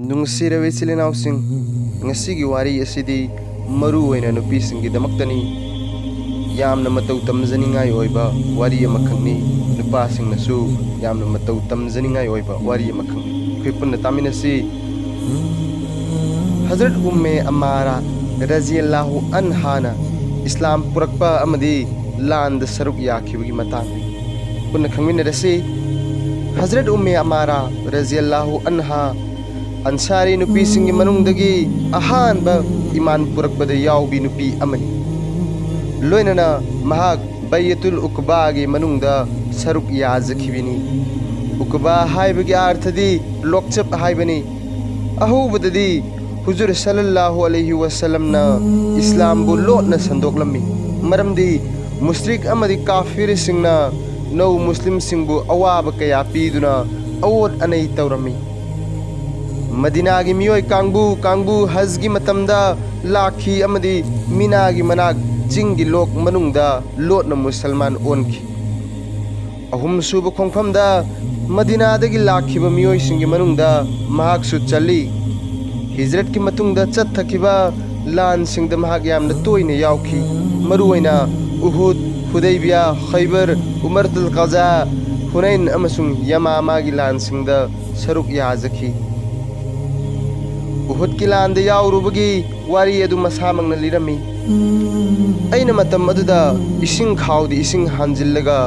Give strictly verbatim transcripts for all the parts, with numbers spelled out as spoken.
ꯅꯨꯡꯁꯤꯔꯕ ꯏꯆꯤꯜ ꯏꯅꯥꯎꯁꯤꯡ, ꯉꯁꯤꯒꯤ ꯋꯥꯔꯤ ꯑꯁꯤꯗꯤ ꯃꯔꯨ ꯑꯣꯏꯅ ꯅꯨꯄꯤꯁꯤꯡꯒꯤꯗꯃꯛꯇꯅꯤ꯫ ꯌꯥꯝꯅ ꯃꯇꯧ ꯇꯝꯖꯅꯤꯡꯉꯥꯏ ꯑꯣꯏꯕ ꯋꯥꯔꯤ ꯑꯃꯈꯛꯅꯤ꯫ ꯅꯨꯄꯥꯁꯤꯡꯅꯁꯨ ꯌꯥꯝꯅ ꯃꯇꯧ ꯇꯝꯖꯅꯤꯡꯉꯥꯏ ꯑꯣꯏꯕ ꯋꯥꯔꯤ ꯑꯃꯈꯛꯅꯤ꯫ ꯑꯩꯈꯣꯏ ꯄꯨꯟꯅ ꯇꯥꯃꯤꯟꯅꯁꯤ꯫ ꯍꯖꯔꯠ ꯎꯝꯃꯦ ꯑꯃꯥꯔꯥ ꯔꯖꯤꯌꯜꯂꯥꯍꯨ ꯑꯟꯍꯥꯅ ꯏꯁꯂꯥꯝ ꯄꯨꯔꯛꯄ ꯑꯃꯗꯤ ꯂꯥꯟꯗ ꯁꯔꯨꯛ ꯌꯥꯈꯤꯕꯒꯤ ꯃꯇꯥꯡꯅꯤ꯫ ꯄꯨꯟꯅ ꯈꯪꯃꯤꯟꯅꯔꯁꯤ꯫ ꯍꯖꯔꯠ ꯎꯝꯃꯦ ꯑꯃꯥꯔꯥ ꯔꯖꯤꯌꯜꯂꯥꯍꯨ ꯑꯟꯍꯥ ꯑꯟꯁꯥꯔꯤ ꯅꯨꯄꯤꯁꯤꯡꯒꯤ ꯃꯅꯨꯡꯗꯒꯤ ꯑꯍꯥꯟꯕ ꯏꯃꯥꯟ ꯄꯨꯔꯛꯄꯗ ꯌꯥꯎꯕꯤ ꯅꯨꯄꯤ ꯑꯃꯅꯤ꯫ ꯂꯣꯏꯅꯅ ꯃꯍꯥꯛ ꯕꯩꯌꯇꯨꯜ ꯎꯛꯕꯥꯒꯤ ꯃꯅꯨꯡꯗ ꯁꯔꯨꯛ ꯌꯥꯖꯈꯤꯕꯅꯤ꯫ ꯎꯛꯕꯥ ꯍꯥꯏꯕꯒꯤ ꯑꯥꯔꯊꯗꯤ ꯂꯣꯛꯆꯞ ꯍꯥꯏꯕꯅꯤ꯫ ꯑꯍꯧꯕꯗꯗꯤ ꯍꯨꯖꯨꯔ ꯁꯜꯂꯜꯂꯥꯍꯨ ꯑꯂꯩꯍꯤ ꯋꯁꯜꯂꯝꯅ ꯏꯁꯂꯥꯝꯕꯨ ꯂꯣꯠꯅ ꯁꯟꯗꯣꯛꯂꯝꯃꯤ꯫ ꯃꯔꯝꯗꯤ ꯃꯨꯁ꯭ꯔꯤꯛ ꯑꯃꯗꯤ ꯀꯥꯐꯤꯔꯁꯤꯡꯅ ꯅꯧ ꯃꯨꯁꯂꯤꯝꯁꯤꯡꯕꯨ ꯑꯋꯥꯕ ꯀꯌꯥ ꯄꯤꯗꯨꯅ ꯑꯋꯣꯠ ꯑꯅꯩ ꯇꯧꯔꯝꯃꯤ꯫ ꯃꯗꯤꯅꯥꯒꯤ ꯃꯤꯑꯣꯏ ꯀꯥꯡꯕꯨ ꯀꯥꯡꯕꯨ ꯍꯖꯒꯤ ꯃꯇꯝꯗ ꯂꯥꯛꯈꯤ ꯑꯃꯗꯤ ꯃꯤꯅꯥꯒꯤ ꯃꯅꯥꯛ ꯆꯤꯡꯒꯤ ꯂꯣꯛ ꯃꯅꯨꯡꯗ ꯂꯣꯠꯅ ꯃꯨꯁꯜꯃꯥꯟ ꯑꯣꯟꯈꯤ꯫ ꯑꯍꯨꯝꯁꯨꯕ ꯈꯣꯡꯐꯝꯗ ꯃꯗꯤꯅꯥꯗꯒꯤ ꯂꯥꯛꯈꯤꯕ ꯃꯤꯑꯣꯏꯁꯤꯡꯒꯤ ꯃꯅꯨꯡꯗ ꯃꯍꯥꯛꯁꯨ ꯆꯜꯂꯤ꯫ ꯍꯤꯖꯔꯠꯀꯤ ꯃꯇꯨꯡꯗ ꯆꯠꯊꯈꯤꯕ ꯂꯥꯟꯁꯤꯡꯗ ꯃꯍꯥꯛ ꯌꯥꯝꯅ ꯇꯣꯏꯅ ꯌꯥꯎꯈꯤ꯫ ꯃꯔꯨꯑꯣꯏꯅ ꯎꯍꯨꯗ, ꯍꯨꯗꯩꯕꯤꯌꯥ, ꯈꯩꯕꯔ, ꯎꯃꯔꯇꯨꯜ ꯀꯖꯥ, ꯍꯨꯅꯩꯟ ꯑꯃꯁꯨꯡ ꯌꯃꯥꯃꯥꯒꯤ ꯂꯥꯟꯁꯤꯡꯗ ꯁꯔꯨꯛ ꯌꯥꯖꯈꯤ꯫ ꯎꯍꯨꯗꯀꯤ ꯂꯥꯟꯗ ꯌꯥꯎꯔꯨꯕꯒꯤ ꯋꯥꯔꯤ ꯑꯗꯨ ꯃꯁꯥꯃꯛꯅ ꯂꯤꯔꯝꯃꯤ꯫ ꯑꯩꯅ ꯃꯇꯝ ꯑꯗꯨꯗ ꯏꯁꯤꯡ ꯈꯥꯎꯗ ꯏꯁꯤꯡ ꯍꯥꯟꯖꯤꯜꯂꯒ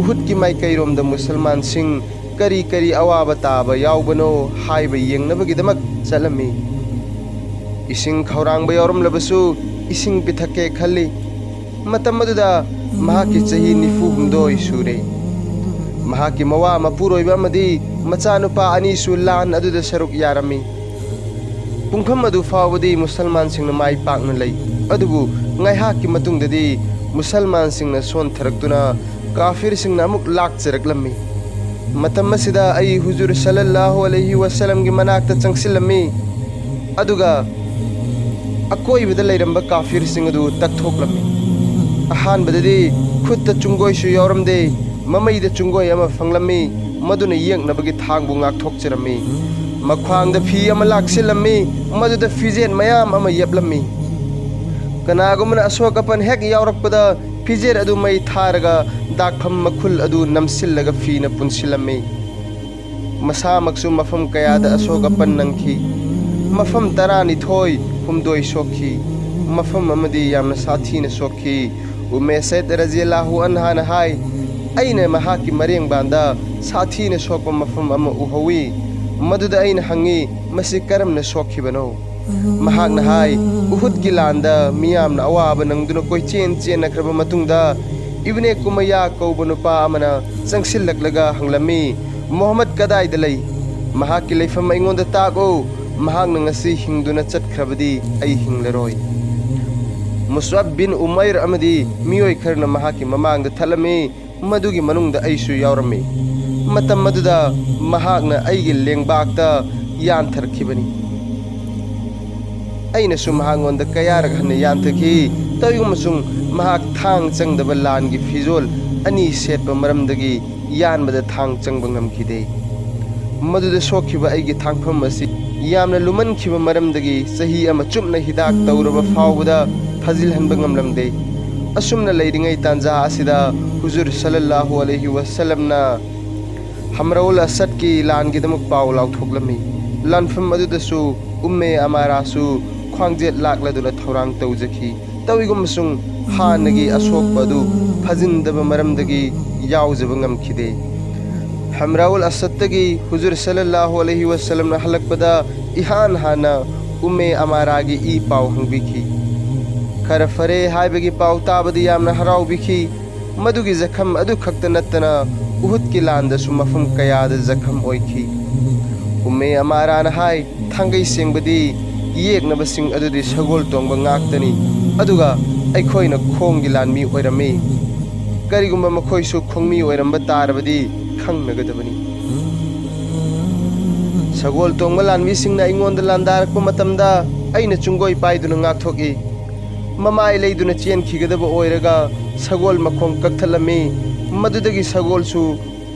ꯎꯍꯨꯗꯀꯤ ꯃꯥꯏꯀꯩꯔꯣꯝꯗ ꯃꯨꯁꯜꯃꯥꯟꯁꯤꯡ ꯀꯔꯤ ꯀꯔꯤ ꯑꯋꯥꯕ ꯇꯥꯕ ꯌꯥꯎꯕꯅꯣ ꯍꯥꯏꯕ ꯌꯦꯡꯅꯕꯒꯤꯗꯃꯛ ꯆꯠꯂꯝꯃꯤ꯫ ꯏꯁꯤꯡ ꯈꯧꯔꯥꯡꯕ ꯌꯥꯎꯔꯝꯂꯕꯁꯨ ꯏꯁꯤꯡ ꯄꯤꯊꯛꯀꯦ ꯈꯜꯂꯤ꯫ ꯃꯇꯝ ꯑꯗꯨꯗ ꯃꯍꯥꯛꯀꯤ ꯆꯍꯤ ꯅꯤꯐꯨ ꯍꯨꯝꯗꯣꯏ ꯁꯨꯔꯦ꯫ ꯃꯍꯥꯛꯀꯤ ꯃꯋꯥ ꯃꯄꯨꯔꯣꯏꯕ ꯑꯃꯗꯤ ꯃꯆꯥꯅꯨꯄꯥ ꯑꯅꯤꯁꯨ ꯂꯥꯟ ꯑꯗꯨꯗ ꯁꯔꯨꯛ ꯌꯥꯔꯝꯃꯤ꯫ ꯄꯨꯡꯐꯝ ꯑꯗꯨ ꯐꯥꯎꯕꯗꯤ ꯃꯨꯁꯜꯃꯥꯟꯁꯤꯡꯅ ꯃꯥꯏ ꯄꯥꯛꯅ ꯂꯩ꯫ ꯑꯗꯨꯕꯨ ꯉꯥꯏꯍꯥꯛꯀꯤ ꯃꯇꯨꯡꯗꯗꯤ ꯃꯨꯁꯜꯃꯥꯟꯁꯤꯡꯅ ꯁꯣꯟꯊꯔꯛꯇꯨꯅ ꯀꯥꯐꯤꯔꯁꯤꯡꯅ ꯑꯃꯨꯛ ꯂꯥꯛꯆꯔꯛꯂꯝꯃꯤ꯫ ꯃꯇꯝ ꯑꯁꯤꯗ ꯑꯩ ꯍꯨꯖꯨꯔ ꯁꯜꯂꯜꯂꯥꯍꯨ ꯑꯂꯩꯍꯤ ꯋꯁꯜꯂꯝꯒꯤ ꯃꯅꯥꯛꯇ ꯆꯪꯁꯤꯜꯂꯝꯃꯤ꯫ ꯑꯗꯨꯒ ꯑꯀꯣꯏꯕꯗ ꯂꯩꯔꯝꯕ ꯀꯥꯐꯤꯔꯁꯤꯡ ꯑꯗꯨ ꯇꯛꯊꯣꯛꯂꯝꯃꯤ꯫ ꯑꯍꯥꯟꯕꯗꯗꯤ ꯈꯨꯠꯇ ꯆꯨꯡꯒꯣꯏꯁꯨ ꯌꯥꯎꯔꯝꯗꯦ꯫ ꯃꯃꯩꯗ ꯆꯨꯡꯒꯣꯏ ꯑꯃ ꯐꯪꯂꯝꯃꯤ꯫ ꯃꯗꯨꯅ ꯌꯦꯛꯅꯕꯒꯤ ꯊꯥꯡꯕꯨ ꯉꯥꯛꯊꯣꯛꯆꯔꯝꯃꯤ꯫ ꯃꯈ꯭ꯋꯥꯡꯗ ꯐꯤ ꯑꯃ ꯂꯥꯛꯁꯤꯜꯂꯝꯃꯤ꯫ ꯃꯗꯨꯗ ꯐꯤꯖꯦꯠ ꯃꯌꯥꯝ ꯑꯃ ꯌꯦꯞꯂꯝꯃꯤ꯫ ꯀꯅꯥꯒꯨꯝꯕꯅ ꯑꯁꯣꯛ ꯑꯄꯟ ꯍꯦꯛ ꯌꯥꯎꯔꯛꯄꯗ ꯐꯤꯖꯦꯠ ꯑꯗꯨ ꯃꯩ ꯊꯥꯔꯒ ꯗꯥꯛꯐꯝ ꯃꯈꯨꯜ ꯑꯗꯨ ꯅꯝꯁꯤꯜꯂꯒ ꯐꯤꯅ ꯄꯨꯟꯁꯤꯜꯂꯝꯃꯤ꯫ ꯃꯁꯥꯃꯛꯁꯨ ꯃꯐꯝ ꯀꯌꯥꯗ ꯑꯁꯣꯛ ꯑꯄꯟ ꯅꯪꯈꯤ꯫ ꯃꯐꯝ ꯇꯔꯥꯅꯤꯊꯣꯏ ꯍꯨꯝꯗꯣꯏ ꯁꯣꯛꯈꯤ꯫ ꯃꯐꯝ ꯑꯃꯗꯤ ꯌꯥꯝꯅ ꯁꯥꯊꯤꯅ ꯁꯣꯛꯈꯤ꯫ ꯎꯝꯃꯦ ꯁꯩꯗ ꯔꯖꯤꯌꯜꯂꯥꯍꯨ ꯑꯟꯍꯥꯅ ꯍꯥꯏ, "ꯑꯩꯅ ꯃꯍꯥꯛꯀꯤ ꯃꯔꯦꯡꯕꯥꯟꯗ ꯁꯥꯊꯤꯅ ꯁꯣꯛꯄ ꯃꯐꯝ ꯑꯃ ꯎꯍꯧꯏ꯫ ꯃꯗꯨꯗ ꯑꯩꯅ ꯍꯪꯉꯤ, 'ꯃꯁꯤ ꯀꯔꯝꯅ ꯁꯣꯛꯈꯤꯕꯅꯣ?' ꯃꯍꯥꯛꯅ ꯍꯥꯏ, "ꯎꯍꯨꯗꯀꯤ ꯂꯥꯟꯗ ꯃꯤꯌꯥꯝꯅ ꯑꯋꯥꯕ ꯅꯪꯗꯨꯅ ꯀꯣꯏꯆꯦꯟ ꯆꯦꯟꯅꯈ꯭ꯔꯕ ꯃꯇꯨꯡꯗ, ꯏꯕꯅꯦ ꯀꯨꯃꯌꯥ ꯀꯧꯕ ꯅꯨꯄꯥ ꯑꯃꯅ ꯆꯪꯁꯤꯜꯂꯛꯂꯒ ꯍꯪꯂꯝꯃꯤ, 'ꯃꯨꯍꯝꯃꯗ ꯀꯗꯥꯏꯗ ꯂꯩ? ꯃꯍꯥꯛꯀꯤ ꯂꯩꯐꯝ ꯑꯩꯉꯣꯟꯗ ꯇꯥꯛꯎ꯫ ꯃꯍꯥꯛꯅ ꯉꯁꯤ ꯍꯤꯡꯗꯨꯅ ꯆꯠꯈ꯭ꯔꯕꯗꯤ ꯑꯩ ꯍꯤꯡꯂꯔꯣꯏ.' ꯃꯨꯁꯑꯕ ꯕꯤꯟ ꯎꯃꯩꯔ ꯑꯃꯗꯤ ꯃꯤꯑꯣꯏ ꯈꯔꯅ ꯃꯍꯥꯛꯀꯤ ꯃꯃꯥꯡꯗ ꯊꯠꯂꯝꯃꯤ꯫ ꯃꯗꯨꯒꯤ ꯃꯅꯨꯡꯗ ꯑꯩꯁꯨ ꯌꯥꯎꯔꯝꯃꯤ꯫ ꯃꯇꯝ ꯑꯗꯨꯗ ꯃꯍꯥꯛꯅ ꯑꯩꯒꯤ ꯂꯦꯡꯕꯥꯛꯇ ꯌꯥꯟꯊꯔꯛꯈꯤꯕꯅꯤ꯫ ꯑꯩꯅꯁꯨ ꯃꯍꯥꯛꯉꯣꯟꯗ ꯀꯌꯥꯔꯛ ꯍꯟꯅ ꯌꯥꯟꯊꯈꯤ꯫ ꯇꯧꯏꯒꯨꯝꯕꯁꯨꯡ ꯃꯍꯥꯛ ꯊꯥꯡ ꯆꯪꯗꯕ ꯂꯥꯟꯒꯤ ꯐꯤꯖꯣꯜ ꯑꯅꯤ ꯁꯦꯠꯄ ꯃꯔꯝꯗꯒꯤ ꯌꯥꯟꯕꯗ ꯊꯥꯡ ꯆꯪꯕ ꯉꯝꯈꯤꯗꯦ꯫ ꯃꯗꯨꯗ ꯁꯣꯛꯈꯤꯕ ꯑꯩꯒꯤ ꯊꯥꯡꯐꯝ ꯑꯁꯤ ꯌꯥꯝꯅ ꯂꯨꯃꯟꯈꯤꯕ ꯃꯔꯝꯗꯒꯤ ꯆꯍꯤ ꯑꯃ ꯆꯨꯞꯅ ꯍꯤꯗꯥꯛ ꯇꯧꯔꯕ ꯐꯥꯎꯕꯗ ꯐꯖꯤꯜꯍꯟꯕ ꯉꯝꯂꯝꯗꯦ꯫ ꯑꯁꯨꯝꯅ ꯂꯩꯔꯤꯉꯩ ꯇꯥꯟꯖꯥ ꯑꯁꯤꯗ ꯍꯨꯖꯨꯔ ꯁꯜꯂꯜꯂꯥꯍꯨ ꯑꯂꯩꯍꯤ ꯋꯁꯜꯂꯝꯅ ꯍꯝꯔꯎꯜ ꯑꯁꯗꯀꯤ ꯂꯥꯟꯒꯤꯗꯃꯛ ꯄꯥꯎ ꯂꯥꯎꯊꯣꯛꯂꯝꯃꯤ꯫ ꯂꯥꯟꯐꯝ ꯑꯗꯨꯗꯁꯨ ꯎꯝꯃꯦ ꯑꯃꯥꯔꯥꯁꯨ ꯈ꯭ꯋꯥꯡꯖꯦꯠ ꯂꯥꯛꯂꯗꯨꯅ ꯊꯧꯔꯥꯡ ꯇꯧꯖꯈꯤ꯫ ꯇꯧꯏꯒꯨꯝꯕꯁꯨꯡ ꯍꯥꯟꯅꯒꯤ ꯑꯁꯣꯛꯄ ꯑꯗꯨ ꯐꯖꯤꯟꯗꯕ ꯃꯔꯝꯗꯒꯤ ꯌꯥꯎꯖꯕ ꯉꯝꯈꯤꯗꯦ꯫ ꯍꯝꯔꯥꯎꯜ ꯑꯁꯗꯇꯒꯤ ꯍꯨꯖꯨꯔ ꯁꯜꯂꯜꯂꯥꯍꯨ ꯑꯂꯩꯍꯤ ꯋꯁꯜꯂꯝꯅ ꯍꯜꯂꯛꯄꯗ ꯏꯍꯥꯟ ꯍꯥꯟꯅ ꯎꯝꯃꯦ ꯑꯃꯥꯔꯥꯒꯤ ꯏ ꯄꯥꯎ ꯍꯪꯕꯤꯈꯤ꯫ ꯈꯔ ꯐꯔꯦ ꯍꯥꯏꯕꯒꯤ ꯄꯥꯎ ꯇꯥꯕꯗ ꯌꯥꯝꯅ ꯍꯔꯥꯎꯕꯤꯈꯤ꯫ ꯃꯗꯨꯒꯤ ꯖꯈꯝ ꯑꯗꯨ ꯈꯛꯇ ꯅꯠꯇꯅ ꯎꯍꯨꯗꯀꯤ ꯂꯥꯟꯗꯁꯨ ꯃꯐꯝ ꯀꯌꯥꯗ ꯖꯈꯝ ꯑꯣꯏꯈꯤ꯫ ꯎꯝꯃꯦ ꯑꯃꯥꯔꯥꯅ ꯍꯥꯏ, "ꯊꯥꯡꯒꯩ ꯁꯦꯡꯕꯗꯤ ꯌꯦꯛꯅꯕꯁꯤꯡ ꯑꯗꯨꯗꯤ ꯁꯒꯣꯜ ꯇꯣꯡꯕ ꯉꯥꯛꯇꯅꯤ, ꯑꯗꯨꯒ ꯑꯩꯈꯣꯏꯅ ꯈꯣꯡꯒꯤ ꯂꯥꯟꯃꯤ ꯑꯣꯏꯔꯝꯃꯤ꯫ ꯀꯔꯤꯒꯨꯝꯕ ꯃꯈꯣꯏꯁꯨ ꯈꯣꯡꯃꯤ ꯑꯣꯏꯔꯝꯕ ꯇꯥꯔꯕꯗꯤ ꯈꯪꯅꯒꯗꯕꯅꯤ꯫" ꯁꯒꯣꯜ ꯇꯣꯡꯕ ꯂꯥꯟꯃꯤꯁꯤꯡꯅ ꯑꯩꯉꯣꯟꯗ ꯂꯥꯟꯗꯥꯔꯛꯄ ꯃꯇꯝꯗ ꯑꯩꯅ ꯆꯨꯡꯒꯣꯏ ꯄꯥꯏꯗꯨꯅ ꯉꯥꯛꯊꯣꯛꯏ꯫ ꯃꯃꯥꯏ ꯂꯩꯗꯨꯅ ꯆꯦꯟꯈꯤꯒꯗꯕ ꯑꯣꯏꯔꯒ ꯁꯒꯣꯜ ꯃꯈꯣꯡ ꯀꯛꯊꯠꯂꯝꯃꯤ꯫ ꯃꯗꯨꯗꯒꯤ ꯁꯒꯣꯜꯁꯨ,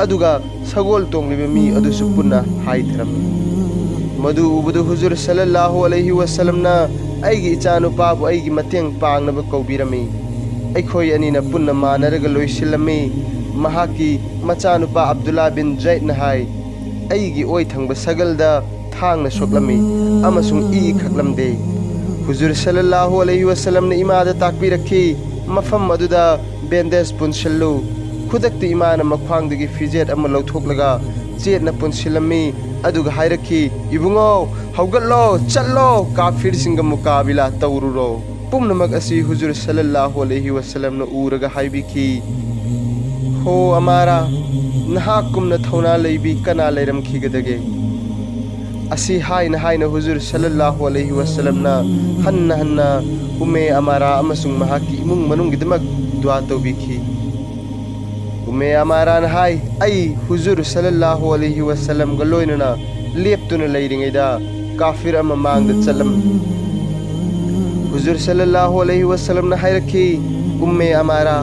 ꯑꯗꯨꯒ ꯁꯒꯣꯜ ꯇꯣꯡꯂꯤꯕ ꯃꯤ ꯑꯗꯨꯁꯨ ꯄꯨꯟꯅ ꯍꯥꯏꯊꯔꯝꯃꯤ꯫ ꯃꯗꯨ ꯎꯕꯗ ꯍꯨꯖꯨꯔ ꯁꯜꯂꯜꯂꯥꯍꯨ ꯑꯂꯩꯍꯤ ꯋꯁꯜꯂꯝꯅ ꯑꯩꯒꯤ ꯏꯆꯥꯅꯨꯄꯥꯕꯨ ꯑꯩꯒꯤ ꯃꯇꯦꯡ ꯄꯥꯡꯅꯕ ꯀꯧꯕꯤꯔꯝꯃꯤ꯫ ꯑꯩꯈꯣꯏ ꯑꯅꯤꯅ ꯄꯨꯟꯅ ꯃꯥꯟꯅꯔꯒ ꯂꯣꯏꯁꯤꯜꯂꯝꯃꯤ꯫ ꯃꯍꯥꯛꯀꯤ ꯃꯆꯥꯅꯨꯄꯥ ꯑꯕꯗꯨꯜꯂꯥ ꯕꯤꯟ ꯖꯩꯗꯅ ꯍꯥꯏ, "ꯑꯩꯒꯤ ꯑꯣꯏ ꯊꯪꯕ ꯁꯒꯜꯗ ꯊꯥꯡꯅ ꯁꯣꯛꯂꯝꯃꯤ ꯑꯃꯁꯨꯡ ꯏ ꯈꯛꯂꯝꯗꯦ꯫" ꯍꯨꯖꯨꯔ ꯁꯜꯂꯜꯂꯥꯍꯨ ꯑꯂꯩꯍꯤ ꯋꯁꯜꯂꯝꯅ ꯏꯃꯥꯗ ꯇꯥꯛꯄꯤꯔꯛꯈꯤ, "ꯃꯐꯝ ꯑꯗꯨꯗ ꯕꯦꯟꯗꯦꯖ ꯄꯨꯟꯁꯤꯜꯂꯨ꯫" ꯈꯨꯗꯛꯇ ꯏꯃꯥꯅ ꯃꯈ꯭ꯋꯥꯡꯗꯒꯤ ꯐꯤꯖꯦꯠ ꯑꯃ ꯂꯧꯊꯣꯛꯂꯒ ꯆꯦꯠꯅ ꯄꯨꯟꯁꯤꯜꯂꯝꯃꯤ, ꯑꯗꯨꯒ ꯍꯥꯏꯔꯛꯈꯤ, "ꯏꯕꯨꯡꯉꯣ, ꯍꯧꯒꯠꯂꯣ, ꯆꯠꯂꯣ, ꯀꯥꯐꯤꯔꯁꯤꯡꯒ ꯃꯨꯀꯥꯕꯤꯂꯥ ꯇꯧꯔꯨꯔꯣ꯫" ꯄꯨꯝꯅꯃꯛ ꯑꯁꯤ ꯍꯨꯖꯨꯔ ꯁꯜꯂꯜꯂꯥꯍꯨ ꯑꯂꯩꯍꯤ ꯋꯁꯜꯂꯝꯅ ꯎꯔꯒ ꯍꯥꯏꯕꯤꯈꯤ, "ꯍꯣ ꯑꯃꯥꯔꯥ, ꯅꯍꯥꯛꯀꯨꯝꯅ ꯊꯧꯅꯥ ꯂꯩꯕꯤ ꯀꯅꯥ ꯂꯩꯔꯝꯈꯤꯒꯗꯒꯦ?" ꯑꯁꯤ ꯍꯥꯏꯅ ꯍꯥꯏꯅ ꯍꯨꯖꯨꯔ ꯁꯜꯂꯜꯂꯥꯍꯨ ꯑꯂꯩꯍꯤ ꯋꯁꯜꯂꯝꯅ ꯍꯟꯅ ꯍꯟꯅ ꯎꯝꯃꯦ ꯑꯃꯥꯔꯥ ꯑꯃꯁꯨꯡ ꯃꯍꯥꯛꯀꯤ ꯏꯃꯨꯡ ꯃꯅꯨꯡꯒꯤꯗꯃꯛ ꯗꯨꯋꯥ ꯇꯧꯕꯤꯈꯤ꯫ ꯎꯝꯃꯦ ꯑꯃꯥꯔꯥꯅ ꯍꯥꯏ, "ꯑꯩ ꯍꯨꯖꯨꯔ ꯁꯜꯂꯜꯂꯥꯍꯨ ꯑꯂꯩꯍꯤ ꯋꯁꯜꯂꯝꯒ ꯂꯣꯏꯅꯅ ꯂꯦꯞꯇꯨꯅ ꯂꯩꯔꯤꯉꯩꯗ ꯀꯥꯐꯤꯔ ꯑꯃ ꯃꯥꯡꯗ ꯆꯠꯂꯝꯃꯤ꯫" ꯍꯨꯖꯨꯔ ꯁꯜꯂꯜꯂꯥꯍꯨ ꯑꯂꯩꯍꯤ ꯋꯁꯜꯂꯝꯅ ꯍꯥꯏꯔꯛꯈꯤ, "ꯎꯝꯃꯦ ꯑꯃꯥꯔꯥ,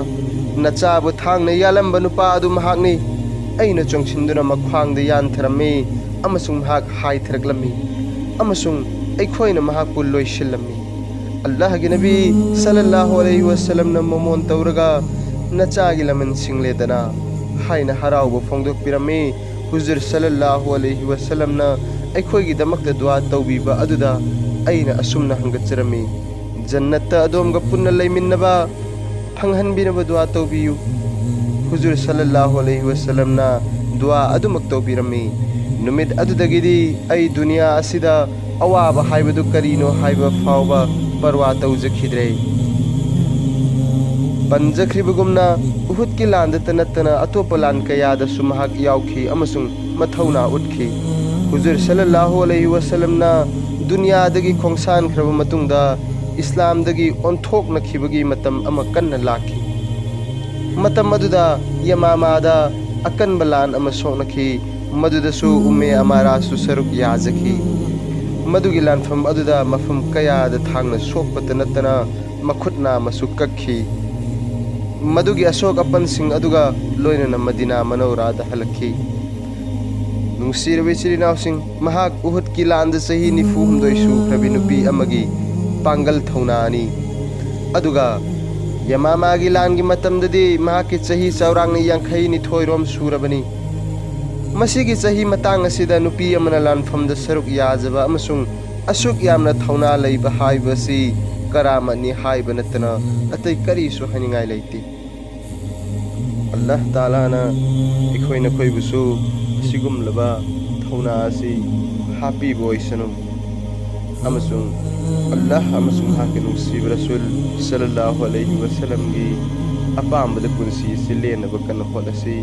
ꯅꯆꯥꯕꯨ ꯊꯥꯡꯅ ꯌꯥꯜꯂꯝꯕ ꯅꯨꯄꯥ ꯑꯗꯨ ꯃꯍꯥꯛꯅꯤ꯫ ꯑꯩꯅ ꯆꯣꯡꯁꯤꯟꯗꯨꯅ ꯃꯈ꯭ꯋꯥꯡꯗ ꯌꯥꯟꯊꯔꯝꯃꯤ ꯑꯃꯁꯨꯡ ꯃꯍꯥꯛ ꯍꯥꯏꯊꯔꯛꯂꯝꯃꯤ ꯑꯃꯁꯨꯡ ꯑꯩꯈꯣꯏꯅ ꯃꯍꯥꯛꯄꯨ ꯂꯣꯏꯁꯤꯜꯂꯝꯃꯤ꯫" ꯑꯜꯂꯥꯍꯒꯤ ꯅꯕꯤ ꯁꯜꯂꯜꯂꯥꯍꯨ ꯑꯂꯩꯍꯤ ꯋꯁꯜꯂꯝꯅ ꯃꯃꯣꯟ ꯇꯧꯔꯒ, "ꯅꯆꯥꯒꯤ ꯂꯃꯟ ꯁꯤꯡꯂꯦꯗꯅ" ꯍꯥꯏꯅ ꯍꯔꯥꯎꯕ ꯐꯣꯡꯗꯣꯛꯄꯤꯔꯝꯃꯤ꯫ ꯍꯨꯖꯨꯔ ꯁꯜꯂꯜꯂꯥꯍꯨ ꯑꯂꯩꯍꯤ ꯋꯁꯜꯂꯝꯅ ꯑꯩꯈꯣꯏꯒꯤꯗꯃꯛꯇ ꯗꯨꯋꯥ ꯇꯧꯕꯤꯕ ꯑꯗꯨꯗ ꯑꯩꯅ ꯑꯁꯨꯝꯅ ꯍꯪꯒꯠꯆꯔꯝꯃꯤ, "ꯖꯟꯅꯠꯇ ꯑꯗꯣꯝꯒ ꯄꯨꯟꯅ ꯂꯩꯃꯤꯟꯅꯕ ꯐꯪꯍꯟꯕꯤꯅꯕ ꯗꯨꯋꯥ ꯇꯧꯕꯤꯌꯨ꯫" ꯍꯨꯖꯨꯔ ꯁꯜꯂꯜꯂꯥꯍꯨ ꯑꯂꯩꯍꯤ ꯋꯁꯜꯂꯝꯅ ꯗꯨꯋꯥ ꯑꯗꯨꯃꯛ ꯇꯧꯕꯤꯔꯝꯃꯤ꯫ ꯅꯨꯃꯤꯠ ꯑꯗꯨꯗꯒꯤꯗꯤ ꯑꯩ ꯗꯨꯅꯤꯌꯥ ꯑꯁꯤꯗ ꯑꯋꯥꯕ ꯍꯥꯏꯕꯗꯨ ꯀꯔꯤꯅꯣ ꯍꯥꯏꯕ ꯐꯥꯎꯕ ꯄꯔꯋꯥ ꯇꯧꯖꯈꯤꯗ꯭ꯔꯦ꯫ ꯄꯟꯖꯈ꯭ꯔꯤꯕꯒꯨꯝꯅ, ꯎꯍꯨꯗꯀꯤ ꯂꯥꯟꯗꯇ ꯅꯠꯇꯅ ꯑꯇꯣꯞꯄ ꯂꯥꯟ ꯀꯌꯥꯗꯁꯨ ꯃꯍꯥꯛ ꯌꯥꯎꯈꯤ ꯑꯃꯁꯨꯡ ꯃꯊꯧꯅꯥ ꯎꯠꯈꯤ꯫ ꯍꯨꯖꯨꯔ ꯁꯜꯂꯜꯂꯥꯍꯨ ꯑꯂꯩꯍꯤ ꯋꯁꯜꯂꯝꯅ ꯗꯨꯅꯤꯌꯥꯗꯒꯤ ꯈꯣꯡꯁꯥꯟꯈ꯭ꯔꯕ ꯃꯇꯨꯡꯗ, ꯏꯁꯂꯥꯝꯗꯒꯤ ꯑꯣꯟꯊꯣꯛꯅꯈꯤꯕꯒꯤ ꯃꯇꯝ ꯑꯃ ꯀꯟꯅ ꯂꯥꯛꯈꯤ꯫ ꯃꯇꯝ ꯑꯗꯨꯗ ꯌꯃꯥꯃꯥꯗ ꯑꯀꯟꯕ ꯂꯥꯟ ꯑꯃ ꯁꯣꯛꯅꯈꯤ, ꯃꯗꯨꯗꯁꯨ ꯎꯝꯃꯦ ꯑꯃꯥꯔꯥꯁꯨ ꯁꯔꯨꯛ ꯌꯥꯖꯈꯤ꯫ ꯃꯗꯨꯒꯤ ꯂꯥꯟꯐꯝ ꯑꯗꯨꯗ ꯃꯐꯝ ꯀꯌꯥꯗ ꯊꯥꯡꯅ ꯁꯣꯛꯄꯇ ꯅꯠꯇꯅ ꯃꯈꯨꯠ ꯅꯥꯝꯃꯁꯨ ꯀꯛꯈꯤ꯫ ꯃꯗꯨꯒꯤ ꯑꯁꯣꯛ ꯑꯄꯟꯁꯤꯡ ꯑꯗꯨꯒ ꯂꯣꯏꯅꯅ ꯃꯗꯤꯅꯥ ꯃꯅꯧꯔꯥꯗ ꯍꯜꯂꯛꯈꯤ꯫ ꯅꯨꯡꯁꯤꯔꯕ ꯏꯆꯤꯜ ꯏꯅꯥꯎꯁꯤꯡ, ꯃꯍꯥꯛ ꯎꯍꯨꯗꯀꯤ ꯂꯥꯟꯗ ꯆꯍꯤ ꯅꯤꯐꯨ ꯍꯨꯝꯗꯣꯏ ꯁꯨꯈ꯭ꯔꯕꯤ ꯅꯨꯄꯤ ꯑꯃꯒꯤ ꯄꯥꯡꯒꯜ ꯊꯧꯅꯥꯅꯤ꯫ ꯑꯗꯨꯒ ꯌꯃꯥꯃꯥꯒꯤ ꯂꯥꯟꯒꯤ ꯃꯇꯝꯗꯗꯤ ꯃꯍꯥꯛꯀꯤ ꯆꯍꯤ ꯆꯥꯎꯔꯥꯛꯅ ꯌꯥꯡꯈꯩ ꯅꯤꯊꯣꯏꯔꯣꯝ ꯁꯨꯔꯕꯅꯤ꯫ ꯃꯁꯤꯒꯤ ꯆꯍꯤ ꯃꯇꯥꯡ ꯑꯁꯤꯗ ꯅꯨꯄꯤ ꯑꯃꯅ ꯂꯥꯟꯐꯝꯗ ꯁꯔꯨꯛ ꯌꯥꯖꯕ ꯑꯃꯁꯨꯡ ꯑꯁꯨꯛ ꯌꯥꯝꯅ ꯊꯧꯅꯥ ꯂꯩꯕ ꯍꯥꯏꯕ ꯑꯁꯤ ꯀꯔꯥꯃꯠꯅꯤ ꯍꯥꯏꯕ ꯅꯠꯇꯅ ꯑꯇꯩ ꯀꯔꯤꯁꯨ ꯍꯥꯏꯅꯤꯡꯉꯥꯏ ꯂꯩꯇꯦ꯫ ꯑꯜꯂꯥꯍ ꯇꯥꯂꯥꯅ ꯑꯩꯈꯣꯏ ꯅꯈꯣꯏꯕꯨꯁꯨ ꯑꯁꯤꯒꯨꯝꯂꯕ ꯊꯧꯅꯥ ꯑꯁꯤ ꯍꯥꯞꯄꯤꯕ ꯑꯣꯏꯁꯅꯨ, ꯑꯃꯁꯨꯡ ꯑꯜꯂꯥꯍ ꯑꯃꯁꯨꯡ ꯃꯍꯥꯛꯀꯤ ꯅꯨꯡꯁꯤꯕ ꯔꯁꯨꯜ ꯁꯜꯂꯜꯂꯥꯍꯨ ꯑꯂꯩꯍꯤ ꯋꯁꯜꯂꯝꯒꯤ ꯑꯄꯥꯝꯕꯗ ꯄꯨꯟꯁꯤ ꯑꯁꯤ ꯂꯦꯟꯅꯕ ꯀꯟꯅ ꯍꯣꯠꯅꯁꯤ꯫